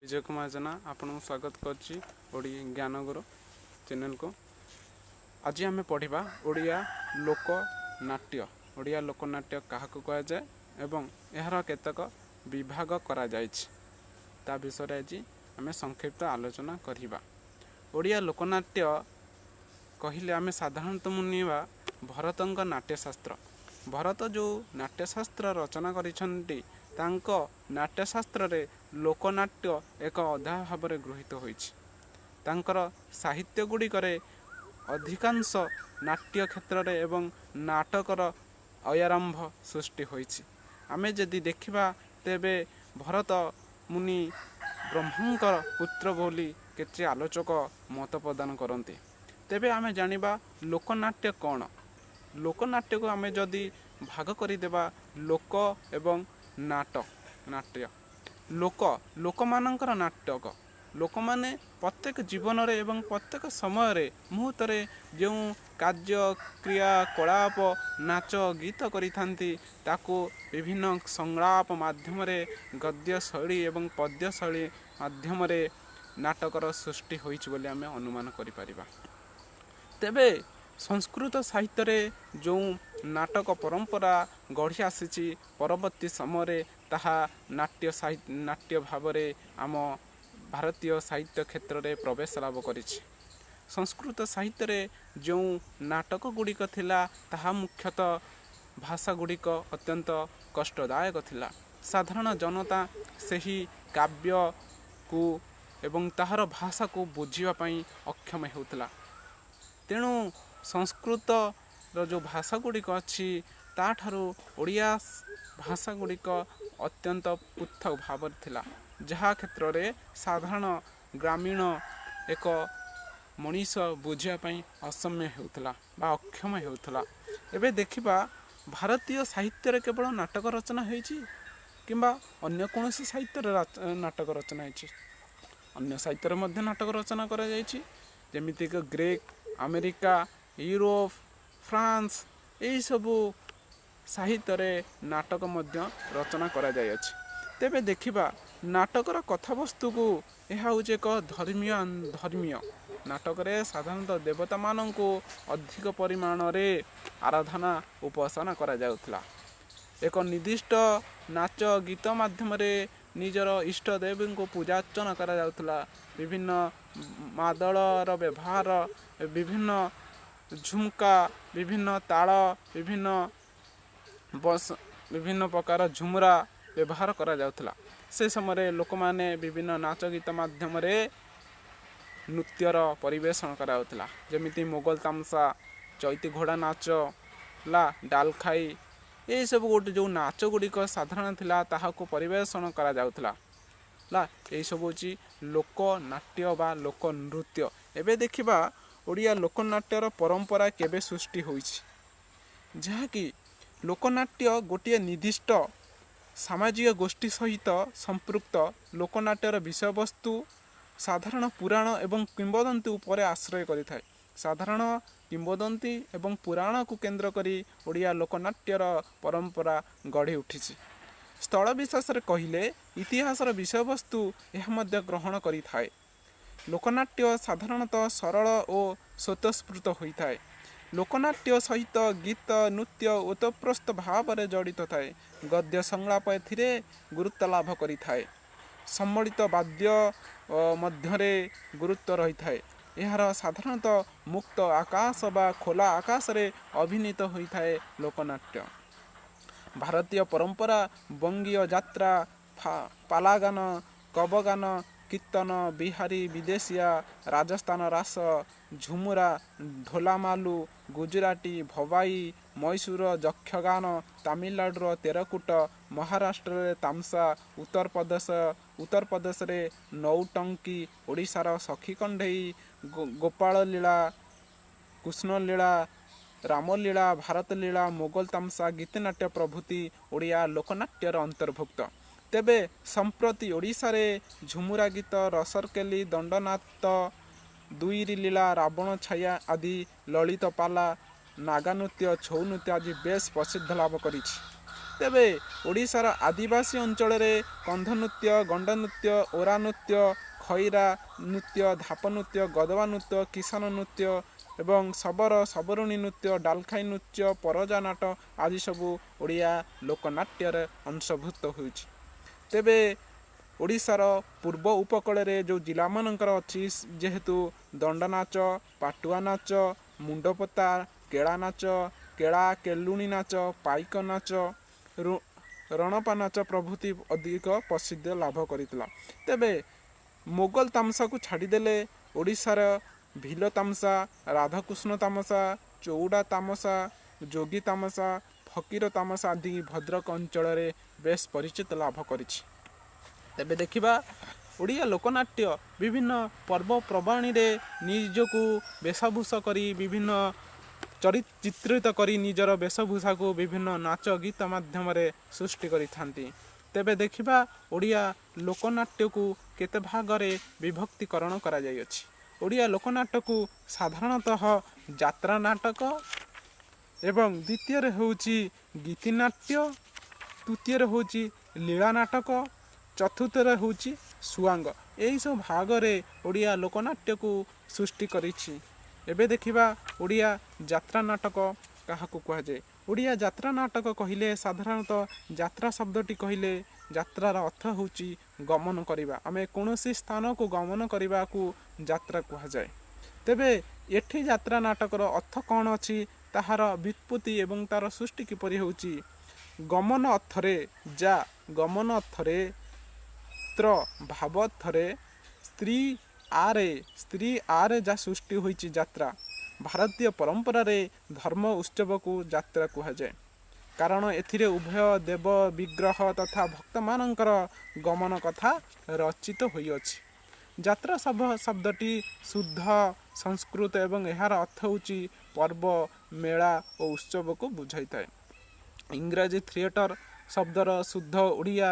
ବିଜୟ କୁମାର ଜେନା ଆପଣଙ୍କୁ ସ୍ୱାଗତ କରୁଛି ଓଡ଼ିଆ ଜ୍ଞାନଗୁରୁ ଚ୍ୟାନେଲକୁ। ଆଜି ଆମେ ପଢ଼ିବା ଓଡ଼ିଆ ଲୋକନାଟ୍ୟ। ଓଡ଼ିଆ ଲୋକନାଟ୍ୟ କାହାକୁ କୁହାଯାଏ ଏବଂ ଏହାର କେତେକ ବିଭାଗ କରାଯାଇଛି, ତା ବିଷୟରେ ଆଜି ଆମେ ସଂକ୍ଷିପ୍ତ ଆଲୋଚନା କରିବା। ଓଡ଼ିଆ ଲୋକନାଟ୍ୟ କହିଲେ ଆମେ ସାଧାରଣତଃ ମୁନିବା ଭରତଙ୍କ ନାଟ୍ୟଶାସ୍ତ୍ର। ଭରତ ଯେଉଁ ନାଟ୍ୟଶାସ୍ତ୍ର ରଚନା କରିଛନ୍ତି, ତାଙ୍କ ନାଟ୍ୟଶାସ୍ତ୍ରରେ ଲୋକନାଟ୍ୟ ଏକ ଅଧ୍ୟାୟ ଭାବରେ ଗୃହୀତ ହୋଇଛି। ତାଙ୍କର ସାହିତ୍ୟ ଗୁଡ଼ିକରେ ଅଧିକାଂଶ ନାଟ୍ୟ କ୍ଷେତ୍ରରେ ଏବଂ ନାଟକର ଅୟାରମ୍ଭ ସୃଷ୍ଟି ହୋଇଛି। ଆମେ ଯଦି ଦେଖିବା, ତେବେ ଭରତ ମୁନି ବ୍ରହ୍ମାଙ୍କର ପୁତ୍ର ବୋଲି କେତେ ଆଲୋଚକ ମତ ପ୍ରଦାନ କରନ୍ତି। ତେବେ ଆମେ ଜାଣିବା ଲୋକନାଟ୍ୟ କ'ଣ। ଲୋକନାଟ୍ୟକୁ ଆମେ ଯଦି ଭାଗ କରିଦେବା, ଲୋକ ଏବଂ ନାଟ ନାଟ୍ୟ। ଲୋକ, ଲୋକମାନଙ୍କର ନାଟକ। ଲୋକମାନେ ପ୍ରତ୍ୟେକ ଜୀବନରେ ଏବଂ ପ୍ରତ୍ୟେକ ସମୟରେ ମୁହୂର୍ତ୍ତରେ ଯେଉଁ କାର୍ଯ୍ୟ, କ୍ରିୟାକଳାପ, ନାଚ ଗୀତ କରିଥାନ୍ତି, ତାକୁ ବିଭିନ୍ନ ସଂଳାପ ମାଧ୍ୟମରେ, ଗଦ୍ୟ ଶୈଳୀ ଏବଂ ପଦ୍ୟ ଶୈଳୀ ମାଧ୍ୟମରେ ନାଟକର ସୃଷ୍ଟି ହୋଇଛି ବୋଲି ଆମେ ଅନୁମାନ କରିପାରିବା। ତେବେ ସଂସ୍କୃତ ସାହିତ୍ୟରେ ଯେଉଁ ନାଟକ ପରମ୍ପରା ଗଢ଼ି ଆସିଛି, ପରବର୍ତ୍ତୀ ସମୟରେ ତାହା ନାଟ୍ୟ ନାଟ୍ୟ ଭାବରେ ଆମ ଭାରତୀୟ ସାହିତ୍ୟ କ୍ଷେତ୍ରରେ ପ୍ରବେଶ ଲାଭ କରିଛି। ସଂସ୍କୃତ ସାହିତ୍ୟରେ ଯେଉଁ ନାଟକ ଗୁଡ଼ିକ ଥିଲା, ତାହା ମୁଖ୍ୟତଃ ଭାଷା ଗୁଡ଼ିକ ଅତ୍ୟନ୍ତ କଷ୍ଟଦାୟକ ଥିଲା। ସାଧାରଣ ଜନତା ସେହି କାବ୍ୟକୁ ଏବଂ ତାହାର ଭାଷାକୁ ବୁଝିବା ପାଇଁ ଅକ୍ଷମ ହେଉଥିଲା। ତେଣୁ ସଂସ୍କୃତର ଯେଉଁ ଭାଷା ଗୁଡ଼ିକ ଅଛି, ତାଠାରୁ ଓଡ଼ିଆ ଭାଷା ଗୁଡ଼ିକ ଅତ୍ୟନ୍ତ ପୃଥକ ଭାବରେ ଥିଲା, ଯାହା କ୍ଷେତ୍ରରେ ସାଧାରଣ ଗ୍ରାମୀଣ ଏକ ମଣିଷ ବୁଝିବା ପାଇଁ ଅସମ୍ୟ ହେଉଥିଲା ବା ଅକ୍ଷମ ହେଉଥିଲା। ଏବେ ଦେଖିବା, ଭାରତୀୟ ସାହିତ୍ୟରେ କେବଳ ନାଟକ ରଚନା ହେଇଛି କିମ୍ବା ଅନ୍ୟ କୌଣସି ସାହିତ୍ୟରେ ନାଟକ ରଚନା ହେଇଛି? ଅନ୍ୟ ସାହିତ୍ୟରେ ମଧ୍ୟ ନାଟକ ରଚନା କରାଯାଇଛି, ଯେମିତିକି ଗ୍ରୀକ୍, ଆମେରିକା, ୟୁରୋପ, ଫ୍ରାନ୍ସ, ଏହିସବୁ ସାହିତ୍ୟରେ ନାଟକ ମଧ୍ୟ ରଚନା କରାଯାଇଅଛି। ତେବେ ଦେଖିବା ନାଟକର କଥାବସ୍ତୁକୁ। ଏହା ହେଉଛି ଏକ ଧର୍ମୀୟ ନାଟକରେ ସାଧାରଣତଃ ଦେବତାମାନଙ୍କୁ ଅଧିକ ପରିମାଣରେ ଆରାଧନା ଉପାସନା କରାଯାଉଥିଲା। ଏକ ନିର୍ଦ୍ଦିଷ୍ଟ ନାଚ ଗୀତ ମାଧ୍ୟମରେ ନିଜର ଇଷ୍ଟ ଦେବୀଙ୍କୁ ପୂଜା ଅର୍ଚ୍ଚନା କରାଯାଉଥିଲା। ବିଭିନ୍ନ ମାଦଳର ବ୍ୟବହାର, ବିଭିନ୍ନ ଝୁମକା, ବିଭିନ୍ନ ତାଳ, ବିଭିନ୍ନ ବସ, ବିଭିନ୍ନ ପ୍ରକାର ଝୁମୁରା ବ୍ୟବହାର କରାଯାଉଥିଲା। ସେ ସମୟରେ ଲୋକମାନେ ବିଭିନ୍ନ ନାଚ ଗୀତ ମାଧ୍ୟମରେ ନୃତ୍ୟର ପରିବେଷଣ କରାଯାଉଥିଲା, ଯେମିତି ମୋଗଲ ତାମସା, ଚୈତି ଘୋଡ଼ା ନାଚ ହେଲା, ଡାଲଖାଇ, ଏଇସବୁ ଗୋଟେ ଯେଉଁ ନାଚ ଗୁଡ଼ିକ ସାଧାରଣ ଥିଲା, ତାହାକୁ ପରିବେଷଣ କରାଯାଉଥିଲା ହେଲା। ଏଇସବୁ ହେଉଛି ଲୋକନାଟ୍ୟ ବା ଲୋକ ନୃତ୍ୟ। ଏବେ ଦେଖିବା ଓଡ଼ିଆ ଲୋକନାଟ୍ୟର ପରମ୍ପରା କେବେ ସୃଷ୍ଟି ହୋଇଛି। ଯାହାକି ଲୋକନାଟ୍ୟ ଗୋଟିଏ ନିର୍ଦ୍ଦିଷ୍ଟ ସାମାଜିକ ଗୋଷ୍ଠୀ ସହିତ ସମ୍ପୃକ୍ତ। ଲୋକନାଟ୍ୟର ବିଷୟବସ୍ତୁ ସାଧାରଣ ପୁରାଣ ଏବଂ କିମ୍ବଦନ୍ତୀ ଉପରେ ଆଶ୍ରୟ କରିଥାଏ। ସାଧାରଣ କିମ୍ବଦନ୍ତୀ ଏବଂ ପୁରାଣକୁ କେନ୍ଦ୍ର କରି ଓଡ଼ିଆ ଲୋକନାଟ୍ୟର ପରମ୍ପରା ଗଢ଼ି ଉଠିଛି। ସ୍ଥଳ ବିଶେଷରେ କହିଲେ ଇତିହାସର ବିଷୟବସ୍ତୁ ଏହା ମଧ୍ୟ ଗ୍ରହଣ କରିଥାଏ। ଲୋକନାଟ୍ୟ ସାଧାରଣତଃ ସରଳ ଓ ସ୍ୱତଃସ୍ଫୂର୍ତ୍ତ ହୋଇଥାଏ। ଲୋକନାଟ୍ୟ ସହିତ ଗୀତ, ନୃତ୍ୟ ଓତପ୍ରୋତ ଭାବରେ ଜଡ଼ିତ ଥାଏ। ଗଦ୍ୟ ସଂଳାପ ଏଥିରେ ଗୁରୁତ୍ୱ ଲାଭ କରିଥାଏ। ସମ୍ବଳିତ ବାଦ୍ୟ ମଧ୍ୟରେ ଗୁରୁତ୍ୱ ରହିଥାଏ। ଏହାର ସାଧାରଣତଃ ମୁକ୍ତ ଆକାଶ ବା ଖୋଲା ଆକାଶରେ ଅଭିନୀତ ହୋଇଥାଏ ଲୋକନାଟ୍ୟ। ଭାରତୀୟ ପରମ୍ପରା ବଙ୍ଗୀୟ ଯାତ୍ରା, ପାଲାଗାନ, କବଗାନ, କୀର୍ତ୍ତନ, ବିହାରୀ, ବିଦେଶିଆ, ରାଜସ୍ଥାନ ରାସ, ଝୁମୁରା, ଢୋଲାମାଲୁ, ଗୁଜୁରାଟୀ ଭବାଇ, ମହୀଶୂର ଯକ୍ଷଗାନ, ତାମିଲନାଡ଼ୁର ତେରକୁଟ, ମହାରାଷ୍ଟ୍ରରେ ତାମସା, ଉତ୍ତରପ୍ରଦେଶରେ ନୌଟଙ୍କି, ଓଡ଼ିଶାର ସଖୀ କଣ୍ଢେଇ, ଗୋପାଳ ଲୀଳା, କୃଷ୍ଣଲୀଳା, ରାମଲୀଳା, ଭାରତଲୀଳା, ମୋଗଲ ତାମସା, ଗୀତିନାଟ୍ୟ ପ୍ରଭୃତି ଓଡ଼ିଆ ଲୋକନାଟ୍ୟର ଅନ୍ତର୍ଭୁକ୍ତ। ତେବେ ସମ୍ପ୍ରତି ଓଡ଼ିଶାରେ ଝୁମୁରା ଗୀତ, ରସରକେଲି, ଦଣ୍ଡନାତ, ଦୁଇରି ଲୀଳା, ରାବଣ ଛାୟା ଆଦି ଲଳିତ ପାଲା, ନାଗା ନୃତ୍ୟ, ଛଉ ନୃତ୍ୟ ଆଜି ବେଶ ପ୍ରସିଦ୍ଧ ଲାଭ କରିଛି। ତେବେ ଓଡ଼ିଶାର ଆଦିବାସୀ ଅଞ୍ଚଳରେ କନ୍ଧ ନୃତ୍ୟ, ଗଣ୍ଡ ନୃତ୍ୟ, ଓରା ନୃତ୍ୟ, ଖଇରା ନୃତ୍ୟ, ଧାପ ନୃତ୍ୟ, ଗଦବା ନୃତ୍ୟ, କିଷାନ ନୃତ୍ୟ ଏବଂ ଶବର ଶବରୁଣୀ ନୃତ୍ୟ, ଡାଲଖାଇ ନୃତ୍ୟ, ପରଜା ନାଟ ଆଦି ସବୁ ଓଡ଼ିଆ ଲୋକନାଟ୍ୟରେ ଅଂଶଭୁକ୍ତ ହୋଇଛି। ତେବେ ଓଡ଼ିଶାର ପୂର୍ବ ଉପକୂଳରେ ଯେଉଁ ଜିଲ୍ଲାମାନଙ୍କର ଅଛି, ଯେହେତୁ ଦଣ୍ଡନାଚ, ପାଟୁଆ ନାଚ, ମୁଣ୍ଡପୋତା, କେଳା ନାଚ, କେଳା କେଲୁଣୀ ନାଚ, ପାଇକ ନାଚ, ରଣପା ନାଚ ପ୍ରଭୃତି ଅଧିକ ପ୍ରସିଦ୍ଧ ଲାଭ କରିଥିଲା। ତେବେ ମୋଗଲ ତାମସାକୁ ଛାଡ଼ିଦେଲେ ଓଡ଼ିଶାର ଭିଲ ତାମସା, ରାଧାକୃଷ୍ଣ ତାମସା, ଚଉଡ଼ା ତାମସା, ଯୋଗୀ ତାମସା, ଫକୀର ତାମସା ଆଦି ଭଦ୍ରକ ଅଞ୍ଚଳରେ ବେଶ ପରିଚିତ ଲାଭ କରିଛି। ତେବେ ଦେଖିବା, ଓଡ଼ିଆ ଲୋକନାଟ୍ୟ ବିଭିନ୍ନ ପର୍ବପର୍ବାଣୀରେ ନିଜକୁ ବେଶଭୂଷ କରି, ବିଭିନ୍ନ ଚିତ୍ରିତ କରି ନିଜର ବେଶଭୂଷାକୁ ବିଭିନ୍ନ ନାଚ ଗୀତ ମାଧ୍ୟମରେ ସୃଷ୍ଟି କରିଥାନ୍ତି। ତେବେ ଦେଖିବା, ଓଡ଼ିଆ ଲୋକନାଟ୍ୟକୁ କେତେ ଭାଗରେ ବିଭକ୍ତିକରଣ କରାଯାଇଅଛି। ଓଡ଼ିଆ ଲୋକନାଟ୍ୟକୁ ସାଧାରଣତଃ ଯାତ୍ରା ନାଟକ ଏବଂ ଦ୍ୱିତୀୟରେ ହେଉଛି ଗୀତିନାଟ୍ୟ, ତୃତୀୟରେ ହେଉଛି ଲୀଳା ନାଟକ, ଚତୁର୍ଥରେ ହେଉଛି ସୁଆଙ୍ଗ। ଏହିସବୁ ଭାଗରେ ଓଡ଼ିଆ ଲୋକନାଟ୍ୟକୁ ସୃଷ୍ଟି କରିଛି। ଏବେ ଦେଖିବା, ଓଡ଼ିଆ ଯାତ୍ରା ନାଟକ କାହାକୁ କୁହାଯାଏ। ଓଡ଼ିଆ ଯାତ୍ରା ନାଟକ କହିଲେ, ସାଧାରଣତଃ ଯାତ୍ରା ଶବ୍ଦଟି କହିଲେ ଯାତ୍ରାର ଅର୍ଥ ହେଉଛି ଗମନ କରିବା। ଆମେ କୌଣସି ସ୍ଥାନକୁ ଗମନ କରିବାକୁ ଯାତ୍ରା କୁହାଯାଏ। ତେବେ ଏଠି ଯାତ୍ରା ନାଟକର ଅର୍ଥ କ'ଣ ଅଛି, ତାହାର ବ୍ୟୁତ୍ପତ୍ତି ଏବଂ ତାର ସୃଷ୍ଟି କିପରି ହେଉଛି? ଗମନ ଅର୍ଥରେ ଯା, ଗମନ ଅର୍ଥରେ ତ୍ର, ଭାବ ଅର୍ଥରେ ସ୍ତ୍ରୀ ଆରେ, ସ୍ତ୍ରୀ ଆରେ ଯା ସୃଷ୍ଟି ହୋଇଛି ଯାତ୍ରା। ଭାରତୀୟ ପରମ୍ପରାରେ ଧର୍ମ ଉତ୍ସବକୁ ଯାତ୍ରା କୁହାଯାଏ, କାରଣ ଏଥିରେ ଉଭୟ ଦେବ ବିଗ୍ରହ ତଥା ଭକ୍ତମାନଙ୍କର ଗମନ କଥା ରଚିତ ହୋଇଅଛି। ଯାତ୍ରା ଶବ୍ଦଟି ଶୁଦ୍ଧ ସଂସ୍କୃତ ଏବଂ ଏହାର ଅର୍ଥ ହେଉଛି ପର୍ବ, ମେଳା ଓ ଉତ୍ସବକୁ ବୁଝାଇଥାଏ। ଇଂରାଜୀ ଥିଏଟର ଶବ୍ଦର ଶୁଦ୍ଧ ଓଡ଼ିଆ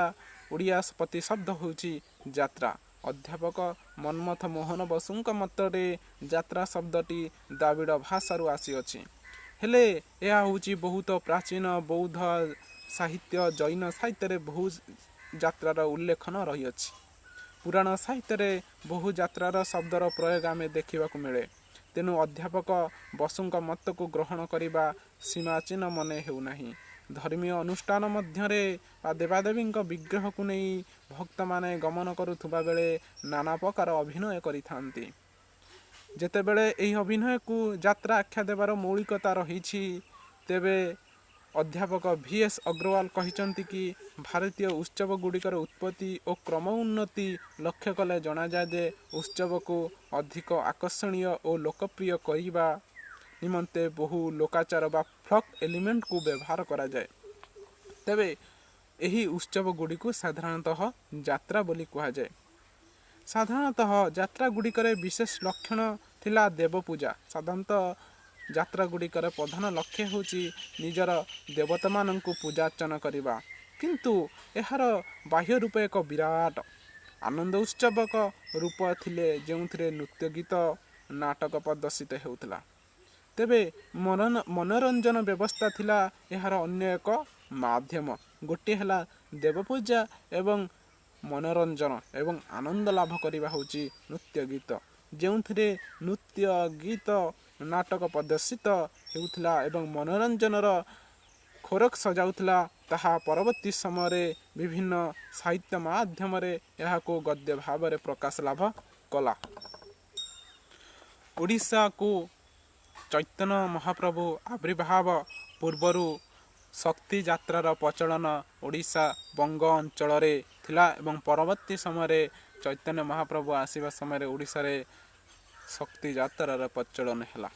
ପ୍ରତିଶବ୍ଦ ହେଉଛି ଯାତ୍ରା। ଅଧ୍ୟାପକ ମନ୍ମଥ ମୋହନ ବସୁଙ୍କ ମତରେ ଯାତ୍ରା ଶବ୍ଦଟି ଦ୍ରାବିଡ଼ ଭାଷାରୁ ଆସିଅଛି। ହେଲେ ଏହା ହେଉଛି ବହୁତ ପ୍ରାଚୀନ। ବୌଦ୍ଧ ସାହିତ୍ୟ, ଜୈନ ସାହିତ୍ୟରେ ବହୁ ଯାତ୍ରାର ଉଲ୍ଲେଖନ ରହିଅଛି। ପୁରାଣ ସାହିତ୍ୟରେ ବହୁ ଯାତ୍ରାର ଶବ୍ଦର ପ୍ରୟୋଗ ଆମେ ଦେଖିବାକୁ ମିଳେ। ତେଣୁ ଅଧ୍ୟାପକ ବସୁଙ୍କ ମତକୁ ଗ୍ରହଣ କରିବା ସୀମାଚୀନ ମନେ ହେଉନାହିଁ। ଧର୍ମୀୟ ଅନୁଷ୍ଠାନ ମଧ୍ୟରେ ବା ଦେବାଦେବୀଙ୍କ ବିଗ୍ରହକୁ ନେଇ ଭକ୍ତମାନେ ଗମନ କରୁଥିବା ବେଳେ ନାନା ପ୍ରକାର ଅଭିନୟ କରିଥାନ୍ତି। ଯେତେବେଳେ ଏହି ଅଭିନୟକୁ ଯାତ୍ରା ଆଖ୍ୟା ଦେବାର ମୌଳିକତା ରହିଛି, ତେବେ ଅଧ୍ୟାପକ ଭି ଏସ୍ ଅଗ୍ରୱାଲ କହିଛନ୍ତି କି, ଭାରତୀୟ ଉତ୍ସବ ଗୁଡ଼ିକର ଉତ୍ପତ୍ତି ଓ କ୍ରମ ଉନ୍ନତି ଲକ୍ଷ୍ୟ କଲେ ଜଣାଯାଏ ଯେ ଉତ୍ସବକୁ ଅଧିକ ଆକର୍ଷଣୀୟ ଓ ଲୋକପ୍ରିୟ କରିବା ନିମନ୍ତେ ବହୁ ଲୋକାଚାର ବା ଫୋକ୍ ଏଲିମେଣ୍ଟକୁ ବ୍ୟବହାର କରାଯାଏ। ତେବେ ଏହି ଉତ୍ସବ ଗୁଡ଼ିକୁ ସାଧାରଣତଃ ଯାତ୍ରା ବୋଲି କୁହାଯାଏ। ସାଧାରଣତଃ ଯାତ୍ରା ଗୁଡ଼ିକରେ ବିଶେଷ ଲକ୍ଷଣ ଥିଲା ଦେବପୂଜା। ସାଧାରଣତଃ ଯାତ୍ରା ଗୁଡ଼ିକର ପ୍ରଧାନ ଲକ୍ଷ୍ୟ ହେଉଛି ନିଜର ଦେବତାମାନଙ୍କୁ ପୂଜା ଅର୍ଚ୍ଚନା କରିବା, କିନ୍ତୁ ଏହାର ବାହ୍ୟ ରୂପ ଏକ ବିରାଟ ଆନନ୍ଦ ଉତ୍ସବକ ରୂପ ଥିଲେ, ଯେଉଁଥିରେ ନୃତ୍ୟ, ଗୀତ, ନାଟକ ପ୍ରଦର୍ଶିତ ହେଉଥିଲା। ତେବେ ମନୋରଞ୍ଜନ ବ୍ୟବସ୍ଥା ଥିଲା ଏହାର ଅନ୍ୟ ଏକ ମାଧ୍ୟମ। ଗୋଟିଏ ହେଲା ଦେବପୂଜା ଏବଂ ମନୋରଞ୍ଜନ ଏବଂ ଆନନ୍ଦ ଲାଭ କରିବା ହେଉଛି ନୃତ୍ୟ ଗୀତ, ଯେଉଁଥିରେ ନୃତ୍ୟ, ଗୀତ, ନାଟକ ପ୍ରଦର୍ଶିତ ହେଉଥିଲା ଏବଂ ମନୋରଞ୍ଜନର ଖୋରକ ସଜାଉଥିଲା। ତାହା ପରବର୍ତ୍ତୀ ସମୟରେ ବିଭିନ୍ନ ସାହିତ୍ୟ ମାଧ୍ୟମରେ ଏହାକୁ ଗଦ୍ୟ ଭାବରେ ପ୍ରକାଶ ଲାଭ କଲା। ଓଡ଼ିଶାକୁ ଚୈତନ୍ୟ ମହାପ୍ରଭୁ ଆବିର୍ଭାବ ପୂର୍ବରୁ ଶକ୍ତି ଯାତ୍ରାର ପ୍ରଚଳନ ଓଡ଼ିଶା ବଙ୍ଗ ଅଞ୍ଚଳରେ ଥିଲା ଏବଂ ପରବର୍ତ୍ତୀ ସମୟରେ ଚୈତନ୍ୟ ମହାପ୍ରଭୁ ଆସିବା ସମୟରେ ଓଡ଼ିଶାରେ ଶକ୍ତି ଯାତ୍ରାର ପ୍ରଚଳନ ହେଲା।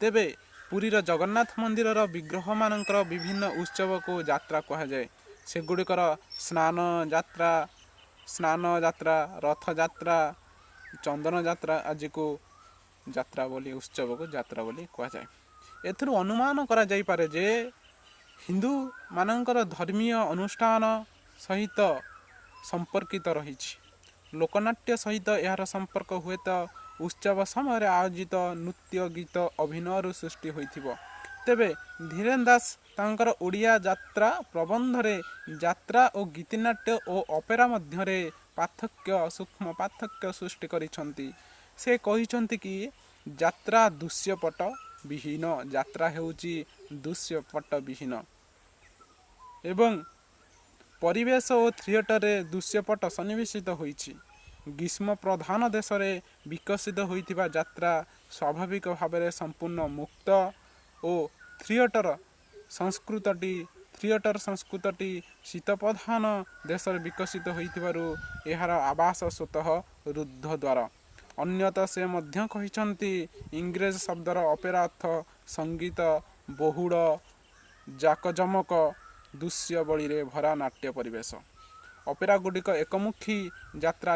ତେବେ ପୁରୀର ଜଗନ୍ନାଥ ମନ୍ଦିରର ବିଗ୍ରହମାନଙ୍କର ବିଭିନ୍ନ ଉତ୍ସବକୁ ଯାତ୍ରା କୁହାଯାଏ। ସେଗୁଡ଼ିକର ସ୍ନାନ ଯାତ୍ରା, ରଥଯାତ୍ରା, ଚନ୍ଦନ ଯାତ୍ରା ଆଦିକୁ ଯାତ୍ରା ବୋଲି, ଉତ୍ସବକୁ ଯାତ୍ରା ବୋଲି କୁହାଯାଏ। ଏଥିରୁ ଅନୁମାନ କରାଯାଇପାରେ ଯେ ହିନ୍ଦୁମାନଙ୍କର ଧର୍ମୀୟ ଅନୁଷ୍ଠାନ ସହିତ ସମ୍ପର୍କିତ ରହିଛି। ଲୋକନାଟ୍ୟ ସହିତ ଏହାର ସମ୍ପର୍କ ହୁଏତ ଉତ୍ସବ ସମୟରେ ଆୟୋଜିତ ନୃତ୍ୟ, ଗୀତ, ଅଭିନୟରୁ ସୃଷ୍ଟି ହୋଇଥିବ। ତେବେ ଧୀରେନ ଦାସ ତାଙ୍କର ଓଡ଼ିଆ ଯାତ୍ରା ପ୍ରବନ୍ଧରେ ଯାତ୍ରା ଓ ଗୀତିନାଟ୍ୟ ଓ ଅପେରା ମଧ୍ୟରେ ପାର୍ଥକ୍ୟ, ସୂକ୍ଷ୍ମ ପାର୍ଥକ୍ୟ ସୃଷ୍ଟି କରିଛନ୍ତି। ସେ କହିଛନ୍ତି କି ଯାତ୍ରା ଦୃଶ୍ୟପଟ ବିହୀନ, ଯାତ୍ରା ହେଉଛି ଦୃଶ୍ୟପଟ ବିହୀନ ଏବଂ ପରିବେଶ ଓ ଥିଏଟରରେ ଦୃଶ୍ୟପଟ ସନ୍ନିବେଶିତ ହୋଇଛି। ଗ୍ରୀଷ୍ମ ପ୍ରଧାନ ଦେଶରେ ବିକଶିତ ହୋଇଥିବା ଯାତ୍ରା ସ୍ୱାଭାବିକ ଭାବରେ ସମ୍ପୂର୍ଣ୍ଣ ମୁକ୍ତ ଓ ଥିଏଟର ସଂସ୍କୃତିଟି ଶୀତ ପ୍ରଧାନ ଦେଶରେ ବିକଶିତ ହୋଇଥିବାରୁ ଏହାର ଆବାସ ସ୍ୱତଃ ରୁଦ୍ଧ ଦ୍ୱାର। ଅନ୍ୟତ ସେ ମଧ୍ୟ କହିଛନ୍ତି, ଇଂରେଜ ଶବ୍ଦର ଅପେରା ଅର୍ଥ ସଙ୍ଗୀତ ବହୁଳ, ଜାକଜମକ, ଦୃଶ୍ୟାବଳୀରେ ଭରା ନାଟ୍ୟ ପରିବେଶ। ଅପେରା ଗୁଡ଼ିକ ଏକମୁଖୀ, ଯାତ୍ରା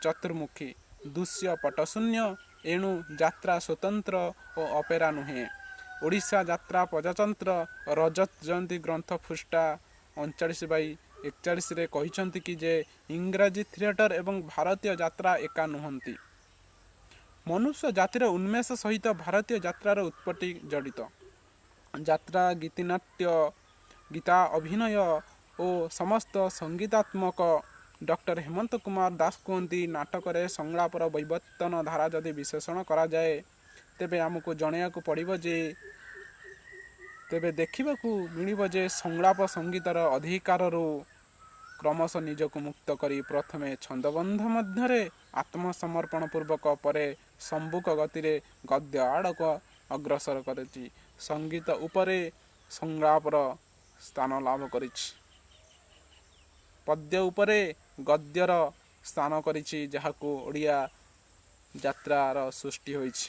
ଚତୁର୍ମୁଖୀ, ଦୃଶ୍ୟ ପଟଶୂନ୍ୟ। ଏଣୁ ଯାତ୍ରା ସ୍ୱତନ୍ତ୍ର ଓ ଅପେରା ନୁହେଁ। ଓଡ଼ିଶା ଯାତ୍ରା ପ୍ରଜାତନ୍ତ୍ର, ରଜତ ଜୟନ୍ତୀ ଗ୍ରନ୍ଥ, ପୃଷ୍ଠା 39/41ରେ କହିଛନ୍ତି କି ଯେ ଇଂରାଜୀ ଥିଏଟର ଏବଂ ଭାରତୀୟ ଯାତ୍ରା ଏକା ନୁହନ୍ତି। ମନୁଷ୍ୟ ଜାତିର ଉନ୍ମେଷ ସହିତ ଭାରତୀୟ ଯାତ୍ରାର ଉତ୍ପତ୍ତି ଜଡ଼ିତ। ଯାତ୍ରା, ଗୀତିନାଟ୍ୟ, ଗୀତା ଅଭିନୟ ଓ ସମସ୍ତ ସଙ୍ଗୀତାତ୍ମକ। ଡକ୍ଟର ହେମନ୍ତ କୁମାର ଦାସ କୁହନ୍ତି, ନାଟକରେ ସଂଳାପର ବିବର୍ତ୍ତନ ଧାରା ଯଦି ବିଶ୍ଳେଷଣ କରାଯାଏ, ତେବେ ଆମକୁ ଜଣାଇବାକୁ ପଡ଼ିବ ଯେ, ତେବେ ଦେଖିବାକୁ ମିଳିବ ଯେ ସଂଳାପ ସଙ୍ଗୀତର ଅଧିକାରରୁ କ୍ରମଶଃ ନିଜକୁ ମୁକ୍ତ କରି ପ୍ରଥମେ ଛନ୍ଦବନ୍ଧ ମଧ୍ୟରେ ଆତ୍ମସମର୍ପଣ ପୂର୍ବକ ପରେ ଶମ୍ବୁକ ଗତିରେ ଗଦ୍ୟ ଆଡ଼କୁ ଅଗ୍ରସର କରିଛି। ସଙ୍ଗୀତ ଉପରେ ସଂଳାପର ସ୍ଥାନ ଲାଭ କରିଛି, ପଦ୍ୟ ଉପରେ ଗଦ୍ୟର ସ୍ଥାନ କରିଛି, ଯାହାକୁ ଓଡ଼ିଆ ଯାତ୍ରାର ସୃଷ୍ଟି ହୋଇଛି।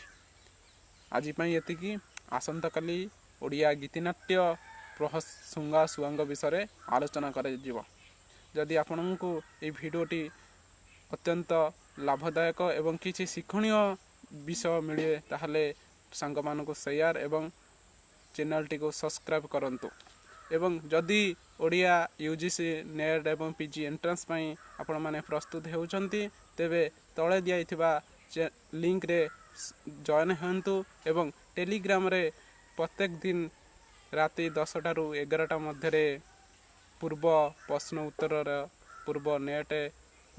ଆଜି ପାଇଁ ଏତିକି। ଆସନ୍ତାକାଲି ଓଡ଼ିଆ ଗୀତିନାଟ୍ୟ ଶୁଙ୍ଗା ସୁଆଙ୍ଗ ବିଷୟରେ ଆଲୋଚନା କରାଯିବ। ଯଦି ଆପଣଙ୍କୁ ଏଇ ଭିଡ଼ିଓଟି ଅତ୍ୟନ୍ତ ଲାଭଦାୟକ ଏବଂ କିଛି ଶିକ୍ଷଣୀୟ ବିଷୟ ମିଳେ, ତାହେଲେ ସାଙ୍ଗମାନଙ୍କୁ ସେୟାର ଏବଂ ଚ୍ୟାନେଲଟିକୁ ସବସ୍କ୍ରାଇବ୍ କରନ୍ତୁ। ଏବଂ ଯଦି ଓଡ଼ିଆ ୟୁଜିସି ନେଟ୍ ଏବଂ ପିଜି ଏଣ୍ଟ୍ରାନ୍ସ ପାଇଁ ଆପଣମାନେ ପ୍ରସ୍ତୁତ ହେଉଛନ୍ତି, ତେବେ ତଳେ ଦିଆଯାଇଥିବା ଲିଙ୍କରେ ଜଏନ୍ ହୁଅନ୍ତୁ ଏବଂ ଟେଲିଗ୍ରାମରେ ପ୍ରତ୍ୟେକ ଦିନ ରାତି 10ଟାରୁ 11ଟା ମଧ୍ୟରେ ପୂର୍ବ ପ୍ରଶ୍ନ ଉତ୍ତରର, ପୂର୍ବ ନେଟ୍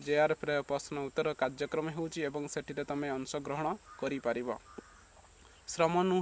ଜେଆର୍ଏଫ୍ର ପ୍ରଶ୍ନ ଉତ୍ତର କାର୍ଯ୍ୟକ୍ରମ ହେଉଛି ଏବଂ ସେଠିରେ ତୁମେ ଅଂଶଗ୍ରହଣ କରିପାରିବ। ଶ୍ରମ ନୁ